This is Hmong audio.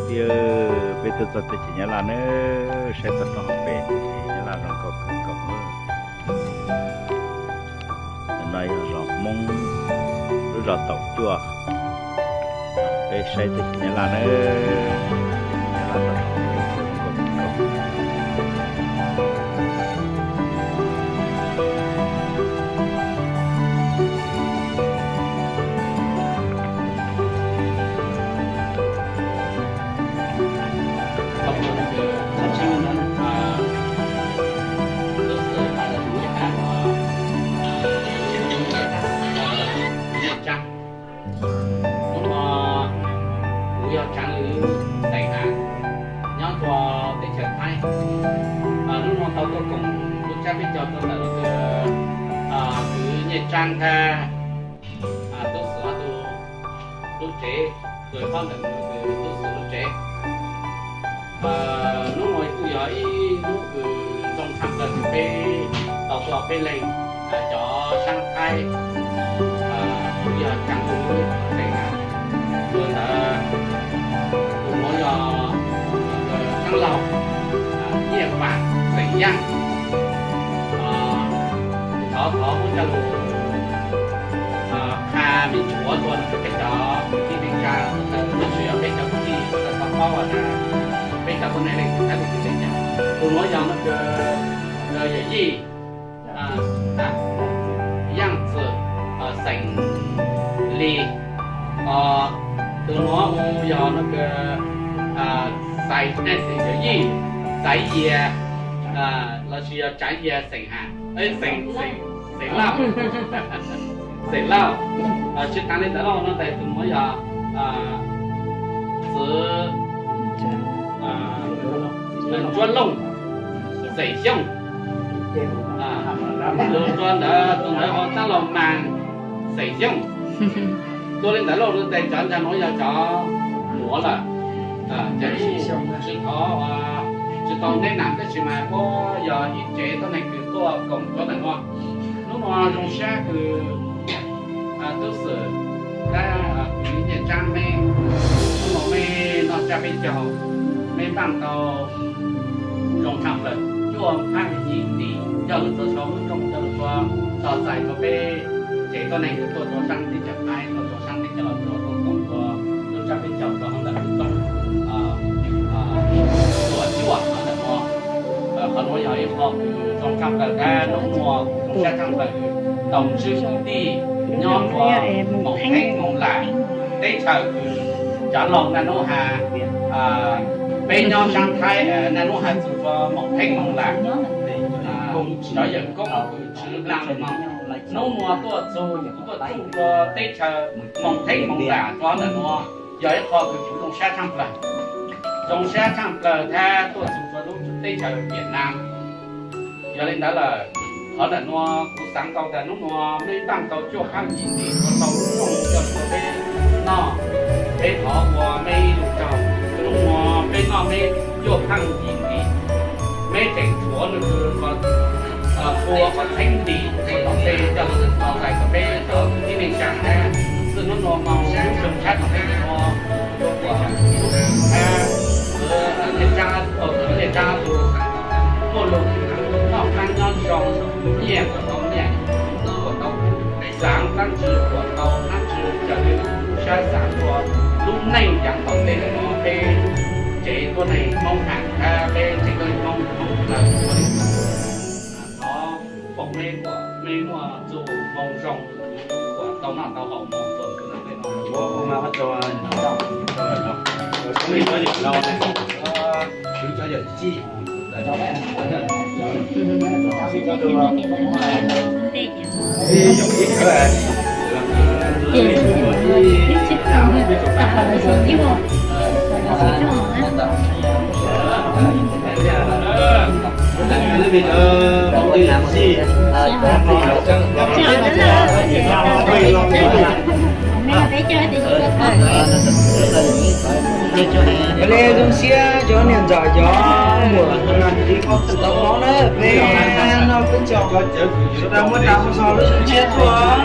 Tij, peb tuaj txog teb chaws Nyab Laj nawb, saib txog roob hauv pes teb chaws Nyab Laj zoo nkauj kawg nkaus. Ntawm no yog zos Hmoob, lub zos Taum Cuaj. Peb saib teb chaws Nyab Laj nawb, teb chaws Nyab Laj tau zoo nkauj kawg nkaus. Hnub no kuv yog Tsaav Lwm Xeem Has, nyob rua teb chaws Thaib. Hnub no tau tuaj koom lub tsab peb caug rua ntawm kwv Nyiaj Tsaab thab tub Xwm ob tug lub tsev, kws pab ntawm kws tub Xwm lub tsev. Hnub no kuj yog ib hnub kws zoo tshaj plaws kws peb tau tuaj peb leeg cov saab Thaib, kuv yog Tsaav Lwm Xeem Has, tus ntawd tus muam yog saab laug Nyiaj Vaam Xeem Yaaj. Thov thov muab coj lug qha me ntsis rua peb cov kwv tij neej tsaa, tab sis yog peb cov kwv tij tau paub has peb cov tuab neeg leej twg thab leej twg le caag. Tus nuav yog nuav kws yawm yij Yaaj Txwm xeem Lis. Tus nuav mus yog nuav kws xaiv, yawm yij Xaiv Yias lossis yog Tsaav Yias xeem Has, xeem Lauj. Xeem Lauj. Tsi taag le ntawd lauj, nuav tes tus nuav yog Txwv Ntsuab Looj xeem Xyooj. Tus ntawd tus ntawd hu Taab Laug Maas xeem Xyooj. Tuaj le ntawd lauj, nuav tes cov ntawd nuav yog cov muam lawm. Ces tsi tau, tsi tau neb nam tab sis mas puab yog ib tsev tuab neeg kws tuaj koom cov ntawm nuav. Hnub nuav zoo sab kws tub Xwm thab kwv Nyiaj Tsaab meb, hnub nuav meb noj tsab peb caug, meb npaaj tau zoo tshaj plaws cuaj phaaj yim tis, coj lug rua sau lub rooj, coj lug rua txhua txhua peb tsev tuab neeg kws tuaj rua saab teb chaws Thaib, tuaj rua saab teb chaws Los Tsuas, tuaj koom rua lub tsab peb caug rua hauv ntawm lub rooj Los Tsuas ntawm nuav. Qhov nuav yog ib qho kws zoo tshaj plaws, hnub nuav kuv zoo sab tshaj plaws kws tau ntsib kwv tij nyob rua Moos Theeb Moos Lam teb chaws kws cov laug naj nub has, peb nyob saab Thaib naj nub has txug rua Moos Theeb Moos Lam, cov yawm koob kws tswv dlaag moog. Hnub nuav tuaj txug, tuaj txug rua teb chaws Moos Theeb Moos Lam rua ntawm nuav yog ib qho kws kuv zoo sab tshaj plaws. Zoo sab tshaj plaws thab tuaj txug rua lub teb chaws Vietnam. Yog le ntawd lawm, qhov ntawm nuav kuv xaav tau tas hnub nuav meb npaaj tau cuaj phaaj yim tis rua sau lub rooj coj rua peb noj, peb thov ua meb ib lub tsaug. Hnub nuav peb noj meb cuaj phaaj yim tis, meb tseem tshuav nws kws ua qhov txheeb tis ua tom tej coj lug txais rua peb cov kwv tij neej tsaa hab. Txij hnub nuav moog lub xyoo tshab tom ntej nuav, kuv ua, kuv ua, kuv ua Nyiaj Tsaab, kuv ua Nyiaj Tsaab tug muaj lug noj qab nyob zoo, nyiaj kuas tau nyiaj, kuas tau xaav dlaab tsi kuas tau dlaab tsi, raws le sab xaav rua lub neej yaav tom ntej nuav peb tsev tuab neeg Hmoob has hab peb tsev tuab neeg Hmoob, Hmoob lawm ua le. Thov foom meb kuas meb muaj txuj moo zoo kuas tau noj tau haus moog txuas ntxiv ntawm tej no. Yog le zoo siab cov niam ntxawm cov muam tau paub na, peb noj peb caug, sawv daws muaj tas muaj txog lub siab tuaj.